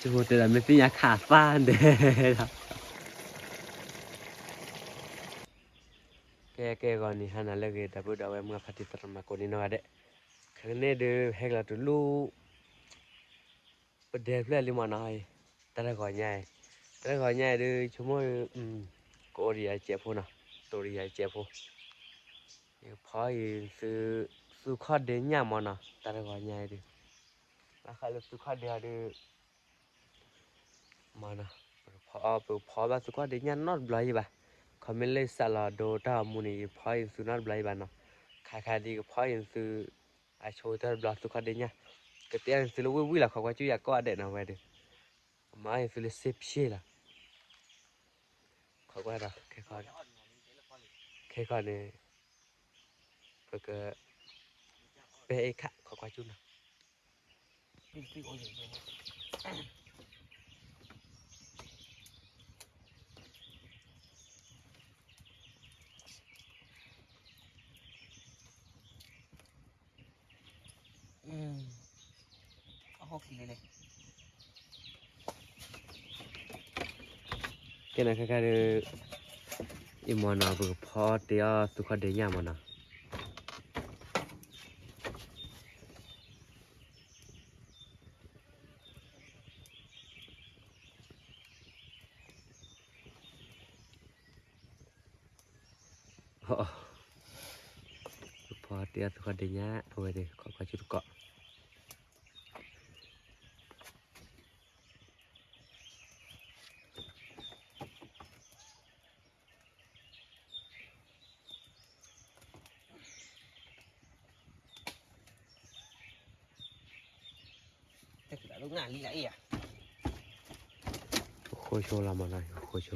ကၠိတဲဒၣ်မ့ၢ်သ့ၣ်ညါခးသၣ်ဒဲးလီၤ. ကဲကဲဂီၤနံၤဟါနၤလၢအဂ့ၤ ဒီပုၢ်ဒီဝဲၢ်မုၢ်ဖါတံၤသရၣ်မုၣ်ကိးနံၤနီၢ်ဂၤဒဲး, ခဲကနံၣ်အံၤဒုး ဟဲကလီၤတလူၢ် ပဒဲဖျၢၣ်လံမၢ်နီၤ, တၢ်တဂီၤညါအံၤ, တၢ်တဂီၤညါအံၤဒုး ဆိကမိၣ် ကအိၣ်ဒီးယၤတစဲးဖိနီၤ, တိၢ်ဒီးယၤတစဲးဖိ, ယကဖီအံၤသု သူခီၣ်ဒ့ညၣ်မၢ်နီၤ, တၢ်တဂီၤညါအံၤဒုး ဘၣ်ဃးလၢသူခီၣ်ဒ့အီၤဒုး မၢ်နီၤ, ပကဖီ ပကဖီဘၣ်သူခီၣ်ဒ့ညၣ်နီတဘျီယံၤဘၣ်, ခီမ့ၢ်လၢယစးလီၤဒိတၢ်ဂီၤမူန့ၣ် ယဖီအံၤသုနီတဘျီယံၤဘၣ်နီၤ, ခါခါဒ်ကဖီအံၤသု အဆိတၢ်တဘျီသူခီၣ်ဒ့ညၣ်, ကတဲအီၤသုလၢဝံၣ်ဝံၣ်လီၤ ခီကွၢ်ကၠူၣ်ယၤကိးဂၤဒဲးနီၤဝဲဒုး, ကမၤအီၤသုလၢစ့ဖျ့လီၤ, ခီကွၢ်ဒီး ခဲခီန့ၣ် ပက ပဲအ့ခး ခီကွၢ်ကၠူၣ်နီၤ. ကဲနၤခဲခါဒီး အံၤမၢ်နီၤ ပကဖီတ့အီၤသူခီၣ်ဒ့ညၣ်မၢ်နီၤ. ဖီတ့အီၤသူခီၣ်ဒ့ညၣ် အဝဲန့ၣ် ခီကွၢ်ကၠူၣ်တကိး ဃိဆိလီၤမၢ်နီၤ ဃိဆိ,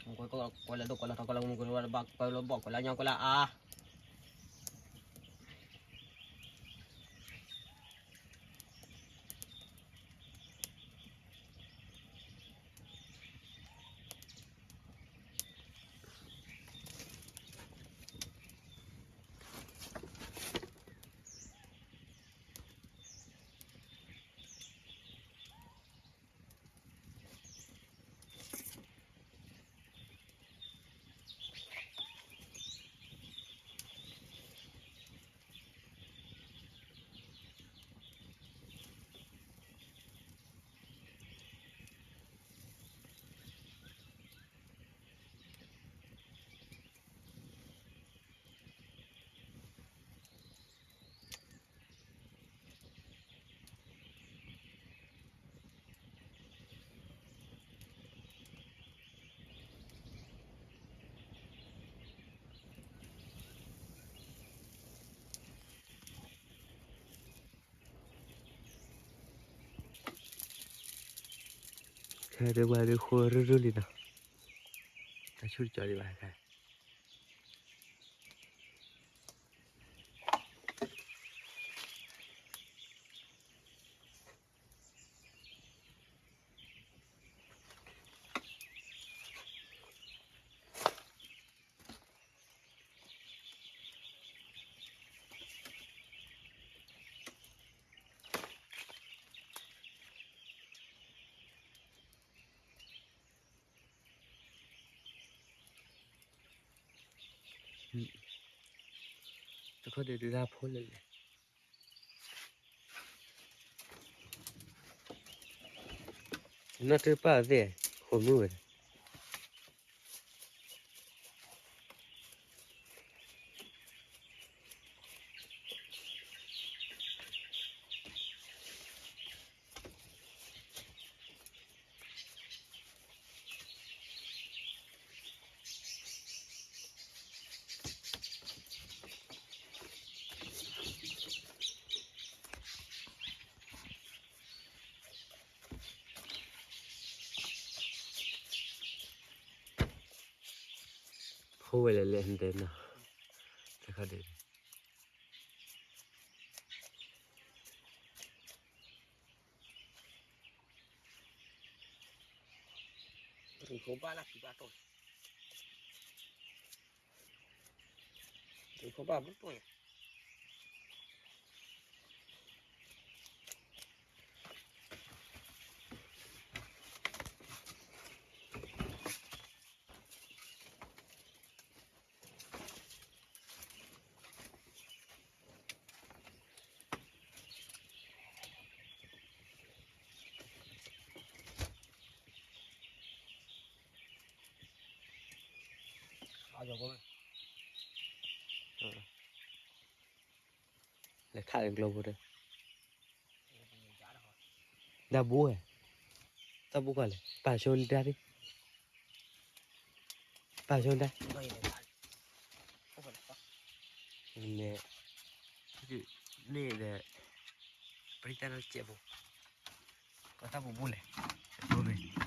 ကွဲလၢဒိၣ်ကွဲလၢထီကွဲလၢမူကွဲလၢဘၣ်ကွဲလၢဘီၣ်ကွဲလၢညီကွဲလၢအါ ခဲဒုးဝဲဒုးဃိရူၢ်ရူၢ်လံနီၤ, တၢ်ဆူၣ်တကီၤဒံးဘၣ်ခဲ တခီဒုးဒုးတၢ်ဖိလဲၣ်လဲၣ်, နီၢ်တပၢ်သ့ၣ် ဃိမုၢ်ဝဲ ဖိဝဲလဲၣ်လဲၣ်တဲနီၤ, တခီဒုး ရံၣ်ဖိဘၣ်လၢခံဘၣ်တိၢ်, ရံၣ်ဖိဘၣ်ဘျုးတိၢ်ညါ, လဲၤခးလၢကျိဖိဒီး တၢ်ဘိဝဲ, တၢ်ဘိကွၢ်လဲၣ်, ပာ်ဆိလံတၢ်ဒံး, ပာ်ဆိတၢ်, န့ၣ်, န့ၣ်ဒီး, ပရံတၢ်နီၢ်ကဲးဖိ, ပှၤတၢ်ဘိဘိလဲၣ်, ဘိမ့ၢ် အီၣ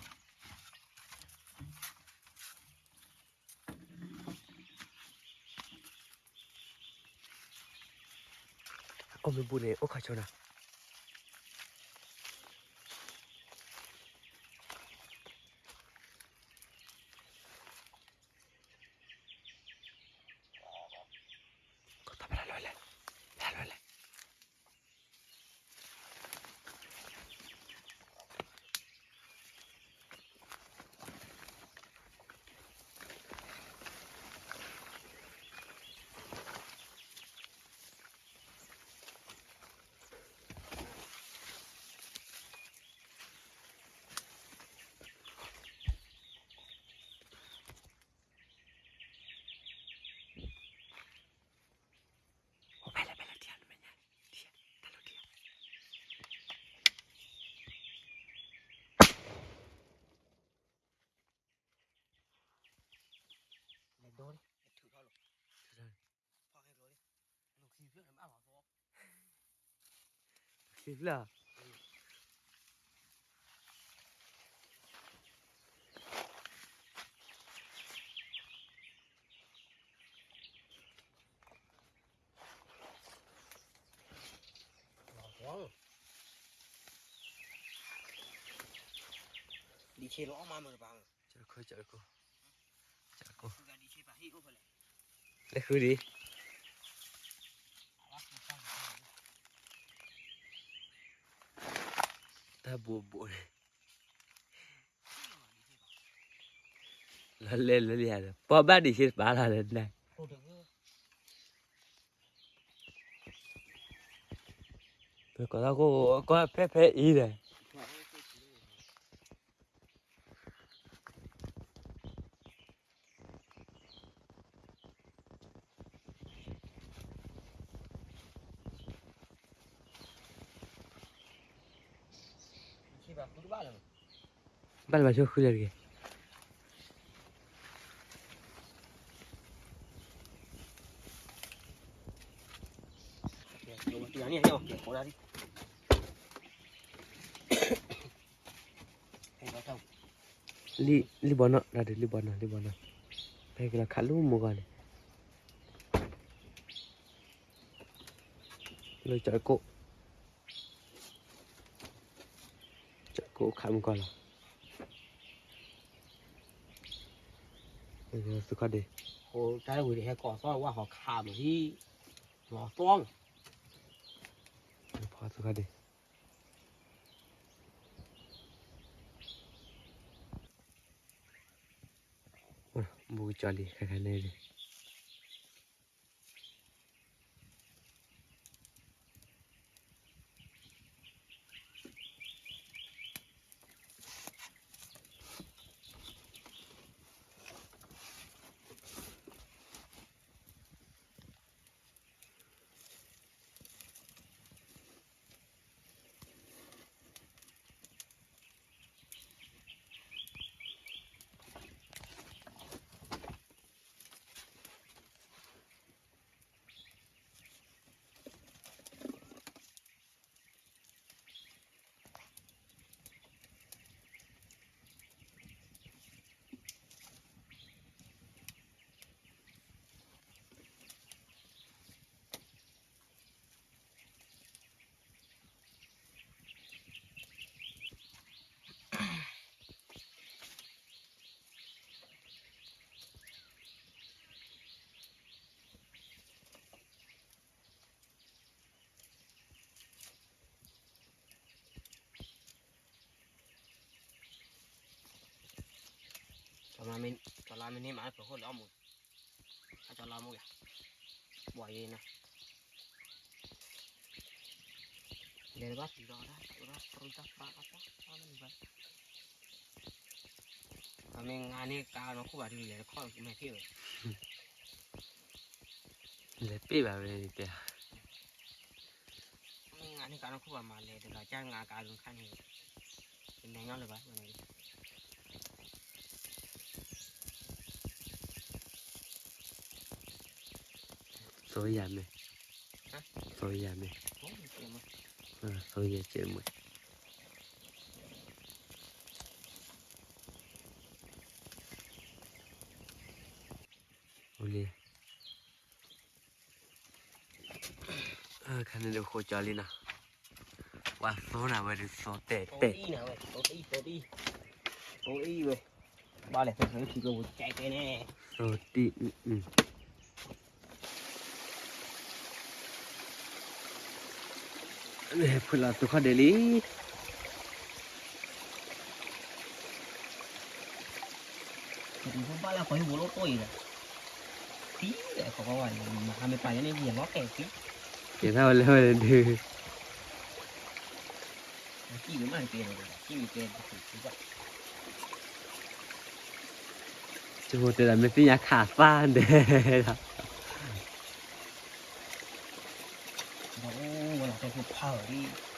်မ့ၢ်ဘူးန့ၣ် အိၣ်ခီဆိနၤ, ကီၢ်တၢ်ဖဲလၢလဲၣ်, ဖဲလၢလဲၣ်. လဲၤဒိ, လဲၤထုးထီၣ်လီၤ, ဖီၣ်ခဲကျိလံ, လူၤခံဖျၢၣ်န့ၣ်မ့ၢ်အလီၤသီ, ခံဖျၢၣ်, ဒံးဆ့လီၤအီၣ်မးမုာ်တပၤ, ကၠီခိၣ်, ကၠီခိၣ်, ကၠီခိၣ်, လဲၤဃုဒံး, တၢ်ဘိဘိန့ၣ်, လီၤလဲၤလၢလံဧါဒီး ပီၢ်ဘၣ်ဒံးဆ့တပၤလီၤဒီးနၤ ပကိးထီၣ်ကိၢ် ကွၢ်ဖဲဖဲအံၤဒီး ဘၣ်လၢဘၣ်ဆိၣ်ဃုလၢတက့ၢ်. လံၣ်ဘီနီၣ် တၢ်ဒုးလံၣ်ဘီနီၣ် လံၣ်ဘီနီၣ် ဖဲကလီၤခးလူမုၢ်ဂီၢ်န့ၣ် လၢကၠီကိၣ် ကၠီကိၣ်ခးမုၢ်ဂီၢ်လီၤ. သုခီဒ့ တၢ်ဝံၤဒံးဟဲကိးသီၣ်ဝဲဟီခးမုၢ်ဟံၣ် လီၤသီၣ် ဖီသုခီဒ့ ဘူးကကၠီလံ ခဲခါန့ၣ်န့ၣ် ကၠီလါမ့ၢ်န့ၢ်မး ပှဲၤဃိလၢအီၣ်မူ, အကၠီလါမူယၤ, ဘှီယဲနၤ, လဲၤတဘၣ်ပျံၤဒီးဒၣ် တၢ်ပြံတၢ်ပြါတၢ်ပှၢ်တၢ်လၢနဘၣ် မ့ၢ်ငါန့ၣ်ကါနီၢ်ခိၣ်ဘၣ်ဒုးလဲၤတခီၣ်မဲာ်ဖ့ၣ်ဝဲ, လဲၤပ့ၢ်ဘၣ်ဝဲတဲ, မ့ၢ်ငါန့ၣ်ကါနီၢ်ခိၣ်ဘၣ် မၤလဲၤတဂၤကၢ်ငါကါဒုးခါန့ၣ်, တမဲာ်ညါလၢၤဘၣ်ဝဲန့ၣ် သီယၤမ့ၢ်, သီယၤမ့ၢ်, သီယၤကဲမ့ၢ်, အိၣ်လံ, ခါန့ၣ်ဒုးဃိကၠီလံနီၤ, ပှၤသီနၤဝဲဒုးသီတဲာ်တဲာ်, သီတံၢ်ဝဲ, ဘၣ်လဲၣ်, သီတံၢ်, ဖုလီၤသုခီၣ်ဒဲးလံ. ဘၣ်လၢခီဟံၣ်ဝိလိၣ်တိၢ်အံၤဒီး, သံဒီးခီဝဲ, မၤဟါမ့ၢ်ပာ်လၢန့ၣ် ယဲၢ်လီၤကဲသံ, ကဲထီၣ်ဝဲလၢဝဲဒုး, ကံၣ်ဝဲမ့ၢ်ကဲ, ကံၣ်ဝဲကဲ, ကၠိဖိတဲဒၣ်မ့ၢ်သ့ၣ်ညါခးသၣ်ဒဲးလီၤ. ဒီးအိၣ်ဝဲလီၤတဲဖိဖးအီၤလံ.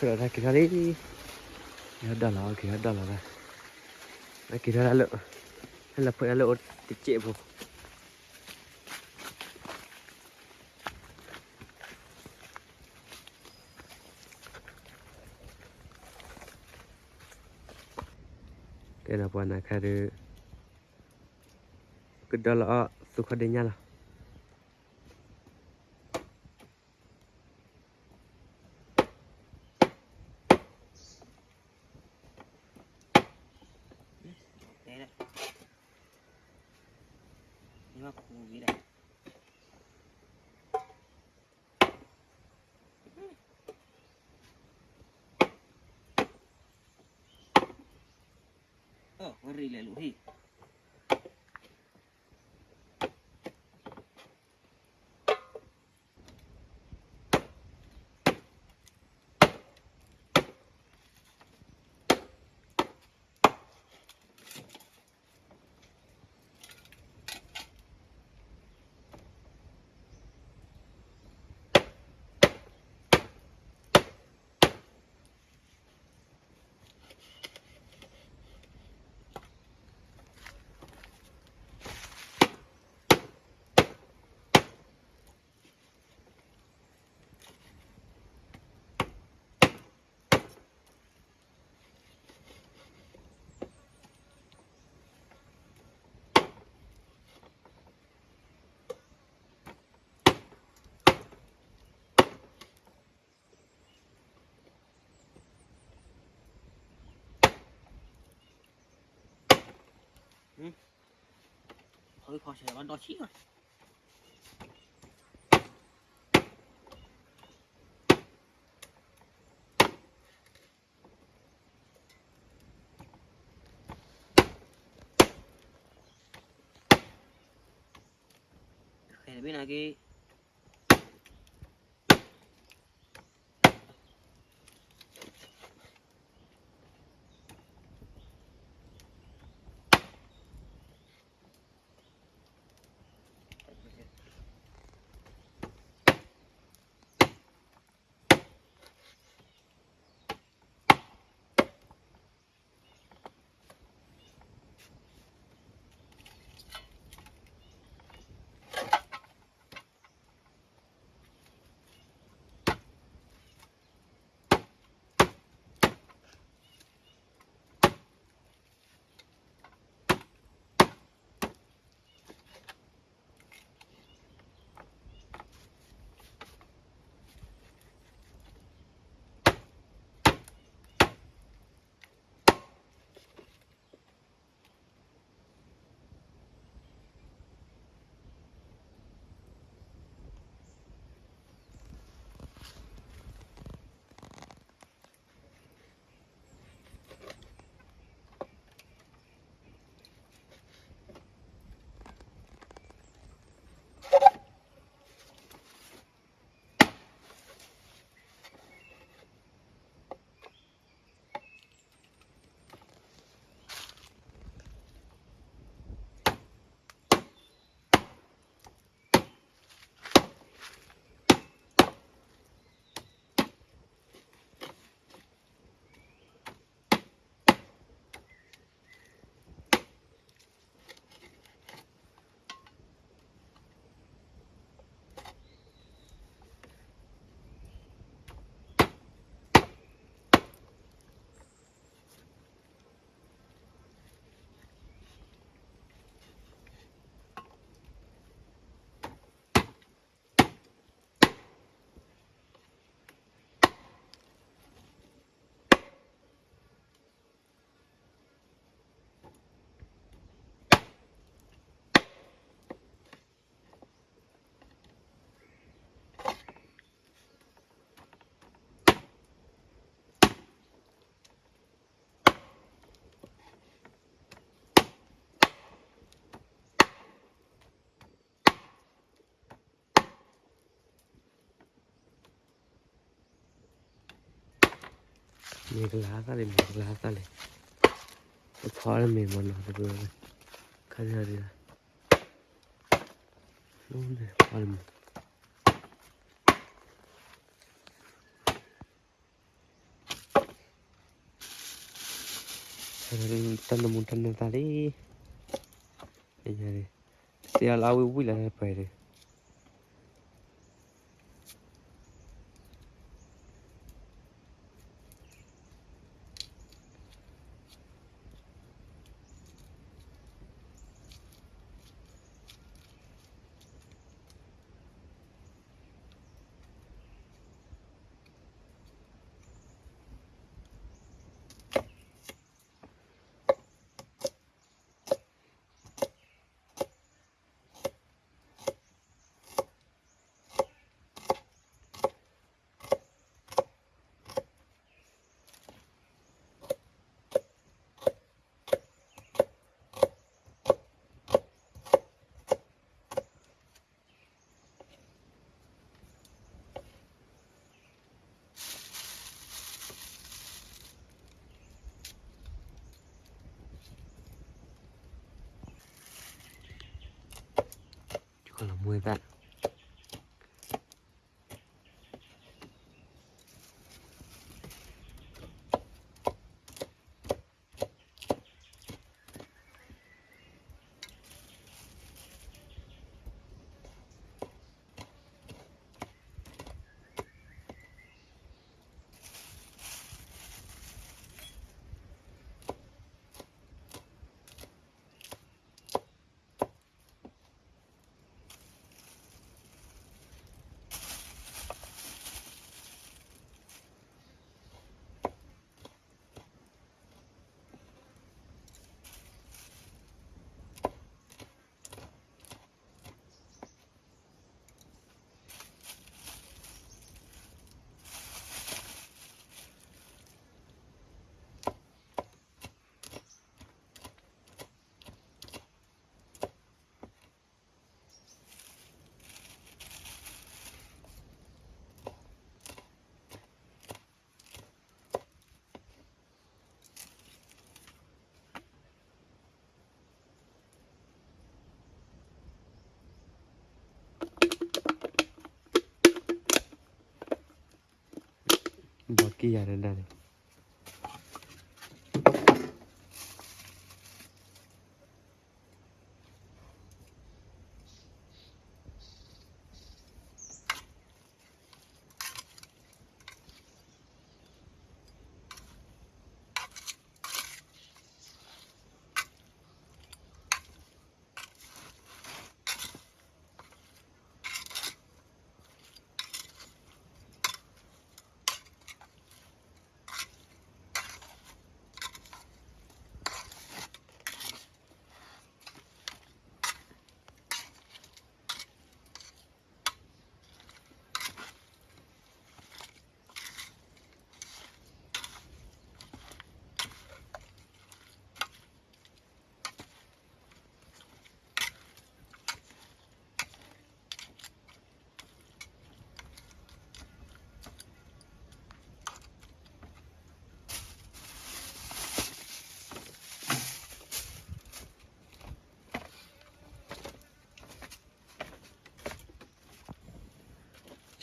ဒီးတၢ်က့ၤထီၣ်လံ, က့ၤထီၣ်ဒီလီၤ, က့ၤထီၣ်ဒီလီၤ, က့ၤထီၣ်တၢ်လၢ, ဟဲလီၤဖှဲးတၢ်လၢအိၣ်တစဲးဖိ, ကဲဒီးပှၤနၤခါဒီး, ကဒီလီၤအီၣ်သူခီဒ့ညါလီၤ. မ့ၢ်ကလၤသၣ်လံ မ့ၢ်ကလၤသၣ်လံ, အဖီလၢမ့ၢ်မနီၤတပၢၢ်, ခါဒံးဒံး, ဖီလၢမ့ၢ် မ့ၢ်ကလၤသၣ်လံ, တၢ်နမူတၢ်နသးလံ, စ့အလၢအဝံၣ်ဝံၣ်လၢတပှဲၤဒီး ယကလီၤမွဲသၣ် ဘီက့ယၤဒၣ်န့ၣ်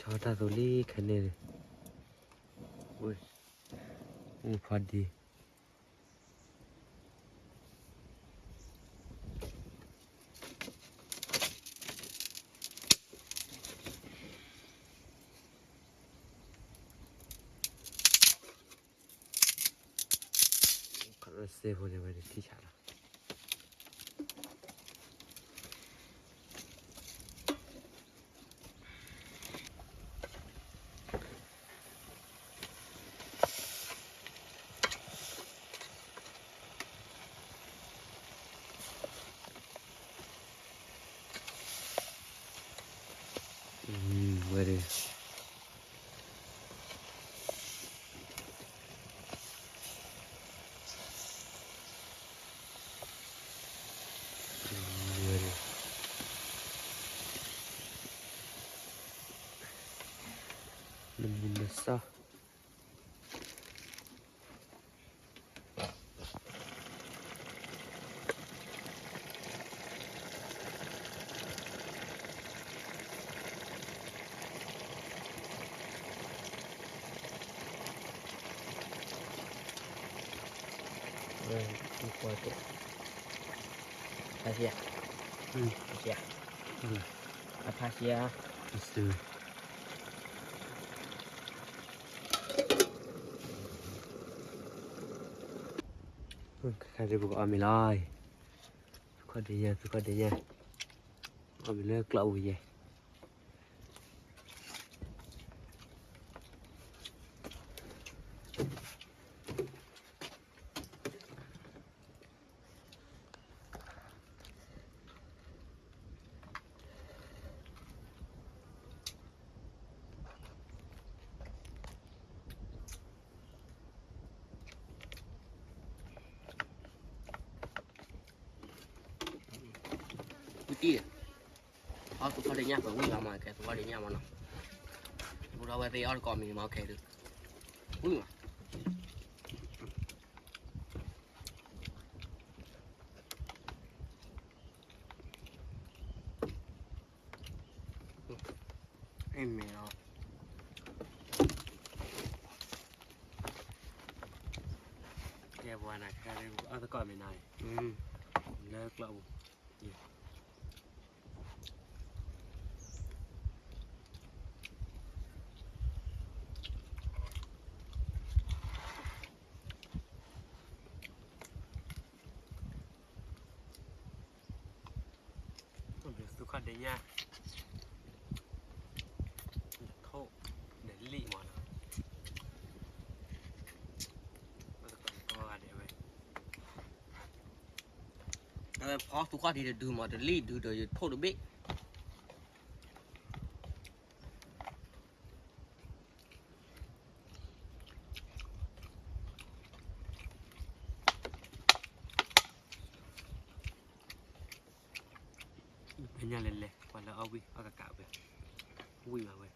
ဆီတၢ်သိးလံခဲန့ၣ်, အိၣ်ဖီဒ့ စ့ဖိန့ၣ်ဝဲဒၣ်ထံၣ်ဆးလီၤ. ဝဲဒၣ် နမူနစီ အ ဖါဆံယါ, ဖါဆံယါ, အဖါဆံယါ, ခါဒ်ပကအီၣ်မ့ၤလီၤ, သုခီၣ်ဒ့ညါ သုခီၣ်ဒ့ညါ, အီၣ်မ့ၤလၢကျီၢ်ပူၤယဲၢ် ဝံတံၢ်, အီၣ်သုခီၣ်ဒ့ညါ ပဝံၣ်လီၤမး ကဲသုခီၣ်ဒ့ညါမးနီၤ, ပူထီၣ်ဝဲသ့ၣ်အီၣ်တကိးမံၤမး ခဲဒုး, ဝံၣ်မး အမ့ၢ်လီၤ, ကဲပှၤနၤ ခဲဒုး အီၣ်သကိးမံၤနီၤ, လၢကျီၢ်ပူၤ သုခီၣ်ဒ့ညါ, ထိၣ်, ဒီးလံၣ်မးနီၤ, ကီဂၤဒဲးဝဲ, ဖီသုခီၣ်ဒ့တဒုမး တလံၣ်ဒုဒီးယထိၣ်တဘ့ၣ် ညါလဲၤလဲၤ ပှၤလၢအီၣ်ဝံၣ်အီၣ်ကးကးဝဲ, ဝံၣ်မးဝဲ.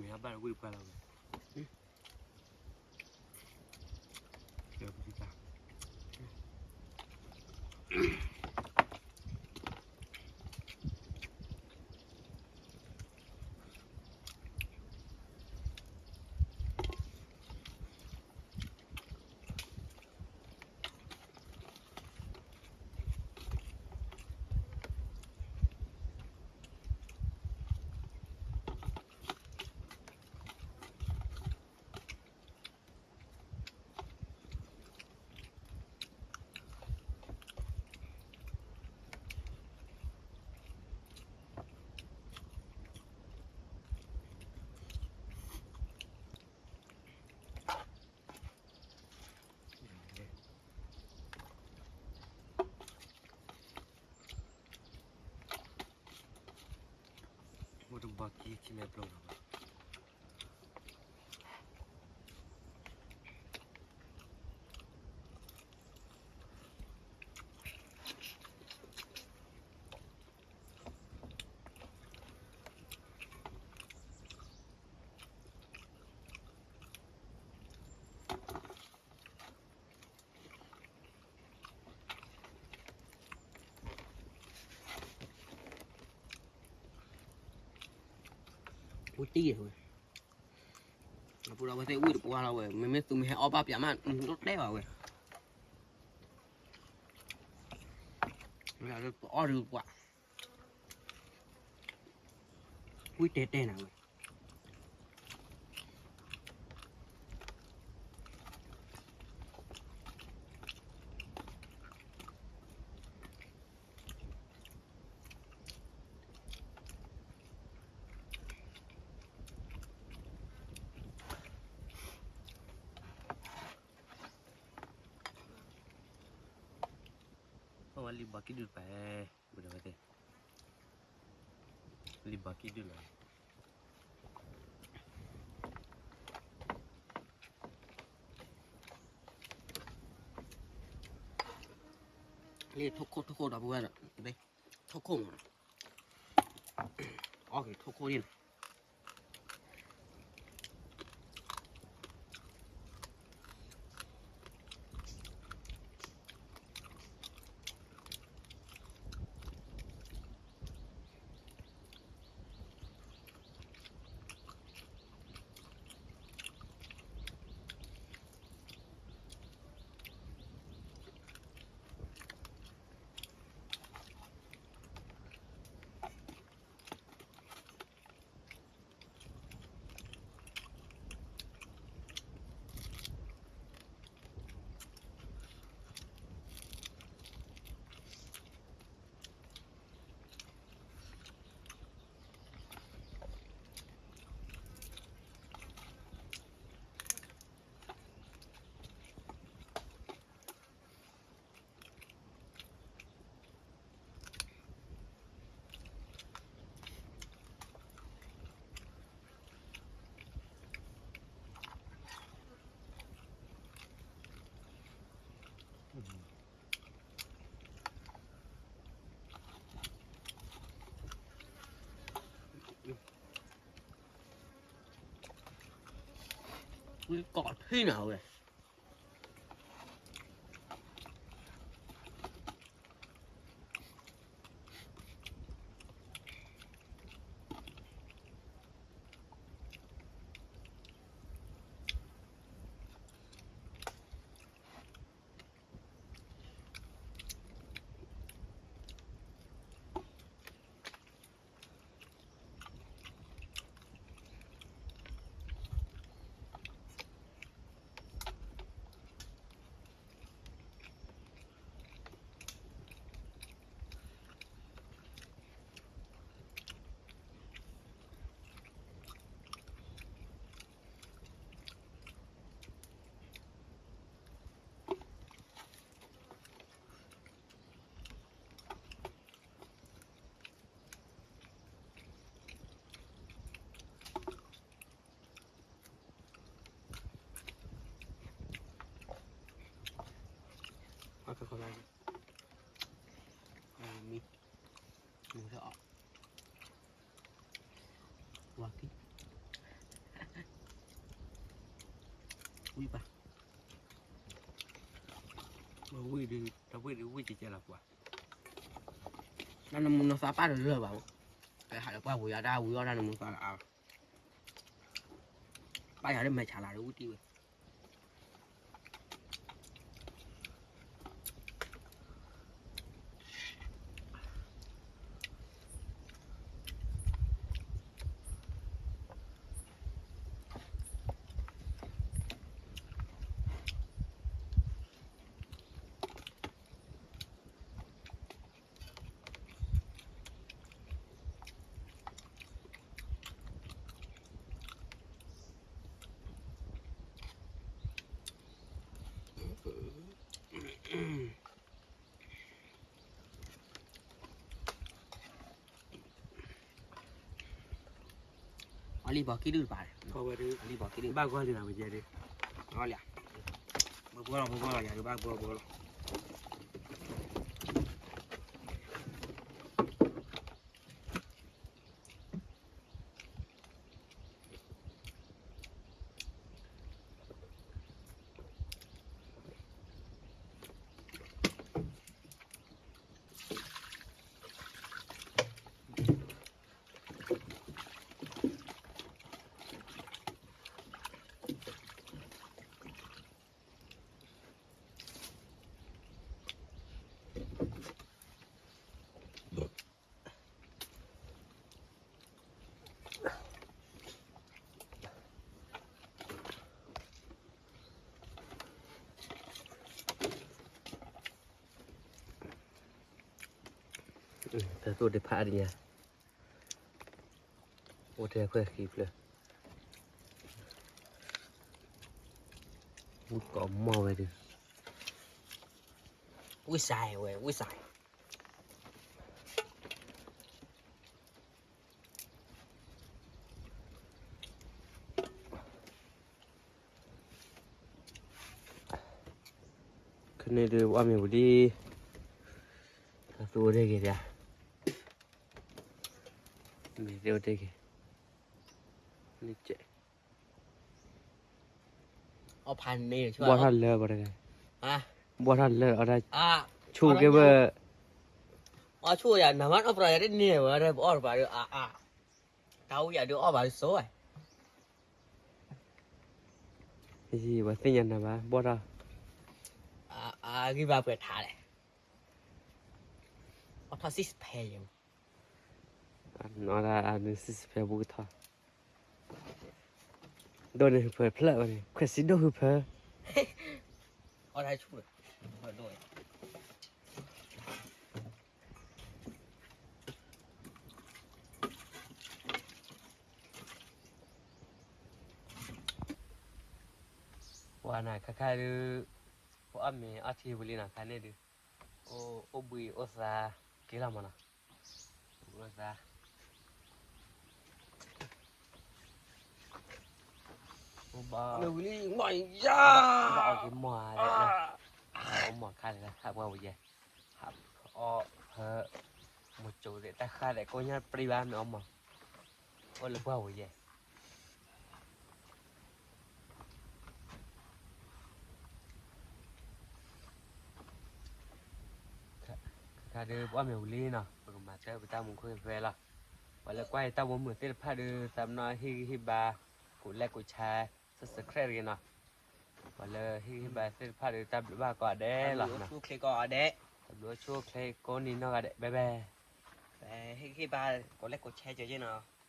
မ့ၢ်ဟဲဘၣ်လၢဝံၣ်တပှၢ်လီၤဝဲ, ကဲပတံၢ်တၢ် အိၣ်တဘီခံခံမဲာ်ဘျီၣ်လီၤ. ဝံၣ်တံၢ်ဝဲ, အပူၤဒီးဝဲသ့ၣ်ဝံၣ်တပှၢ်လီၤဝဲ, မ့မ့ၢ်သူမ့ၢ်ဟဲအီၣ်ဘၣ်ပၠးမး တတဲဘၣ်ဝဲ, အီၣ်ဒုးပှၢ်, ဝံၣ်တဲတဲနၤဝဲ. အဝဲလံာ်ဘီကံၣ်ဒုၣ်တပၤ, ဝဲဒၣ်ဝဲသ့ၣ်, လံာ်ဘီကံၣ်ဒုၣ်လီၤ. လံာ်ထိၣ်ခိၣ်ထိၣ်ခိၣ်ဒီပုၢ်ဝဲၢ်ဒီး, ထိၣ်ခိၣ်မး, အီၣ်က့ၤထိၣ်ခိၣ်န့ၣ်လီၤ. ကိးထံၣ်နၤဝဲ. ဝံၣ်ဒုး တဝံၣ်ဒုးဝံၣ်ကကဲလီၤပှၤ, တၢ်နမူနီၢ်သးပၢ်တလၢာ်ဘၣ်, ကဟးလၢပှၢ်ပူၤယၤတၢ်ဝံၤအီၣ်တၢ်နမူသးလၢအါ, ပၢ်ယၤလၢမဲာ်ဆါလၢဝံၣ်တံၢ်ဝဲ အလံၤဘီကံဒုတပၤ, အလံၤဘီကံဒု, ဘၣ်ဂီၢ်လံနၤဝဲယဲဒု, လံ, ဘၢဘၢလီၤ ဘၢဘၢလီၤ ယၤဒုဘၣ်ဘၢဘၢလီၤ. တၢ်သိၣ်တဖၣ်တညါ, အိၣ်ထဲခွဲၣ်ဃံဖျၢၣ်, ဝံၣ်ကိးမီၢ်ဝဲဒု, ဝံၣ်စဲဝဲ ဝံၣ်စဲ ခဲန့ၣ်ဒုး ပအီၣ်မ့ၤဝံၤလံ, အသူအိၣ်တ့ၢ်က့ၤဒၣ်, မ့ၢ်သ့အိၣ်တ့ၢ်က့ၤ, န့ၣ်ကဲ, ဘီၣ်ထီၣ်လၢပှၤတဂၤ, ဘီၣ်ထီၣ်လၢအီၤဒၣ်, ဆိၣ်က့ၤဝဲ, အီၣ်ဆိၣ်ယၤ နမါအီၣ်ပြးယၤတန့ၢ်ဝဲဒၣ် ပအီၣ်တပၤဒီး အါအါ, တၢ်အိၣ်ယၤဒုးအီၣ်ဘၣ်ဒုးစိဝဲ ပှၤသ့ၣ်ညါနၤဘၣ် ဘီၣ်ထီၣ်, အဂံၢ်ဘါပှဲၤထါလဲၣ်, အီၣ်ထီၣ် six pack ယဲၢ်, နီၢ်ဒၣ်အနု six pack ဘူးကထီၣ်, ဒိၣ်န့ၣ်ဟုဖၢဖျၢၣ်ဝဲန့ၣ် ခွဲးစံဒိၣ်ဟုဖၢ အီၣ်တၢ်ဆူၣ်လၢ ပှၤနၤခါခါဒုး ပအီၣ်မ့ၤအီထံဝံၤလံနၤခါန့ၣ်ဒုး အိၣ်ဘှံးအိၣ်သါက့ၤလီၤမးနီၤ, အိၣ်သါ အိၣ်ဘၣ် ဘၣ်အီၣ်က့ၤမီၢ်ဧါ, အီၣ်မီၢ်ခါလၢဟးပှၢ်ဝဲယဲ, ဟးအီၣ်ဖၢ မိၢ်ကၠိသ့ၣ်တၢ်ဃၢ်သ့ၣ်ကိညၢ်ပြံဘၣ်မ့ၢ်အီၣ်မီၢ်, အိၣ်လၢပှၢ်ဝဲယဲ ခါခါဒုးပအီၣ်မ့ၤဝံၤလံနီၤ ပကမၤတၢ်ပတၢ်မူခိၣ်ဖဲလီၤ, ပှၤလၢကွၢ်ယတၢ်မူမုာ်သ့ၣ်တဖၣ်ဒုး သးပနီၣ်ဟ့ၣ်ဂံၢ်ဟ့ၣ်ဘါ ကိးlikeကိးshare ကိးsubscribeတဂ့ၤနီၤ, ပှၤလၢဟ့ၣ်ဂံၢ်ဟ့ၣ်ဘါသ့ၣ်တဖၣ်ဒုး တၢ်ဘျုးဘၣ်ကိးဂၤဒဲးလီၤ, တၢ်ဘျုးအိၣ်ဆူၣ်အိၣ်ချ့ကိးဂၤဒဲး, ဘဲဘဲ, ဟ့ၣ်ဂံၢ်ဟ့ၣ်ဘါ ကိးlikeကိးshareက့ၤနီၤ.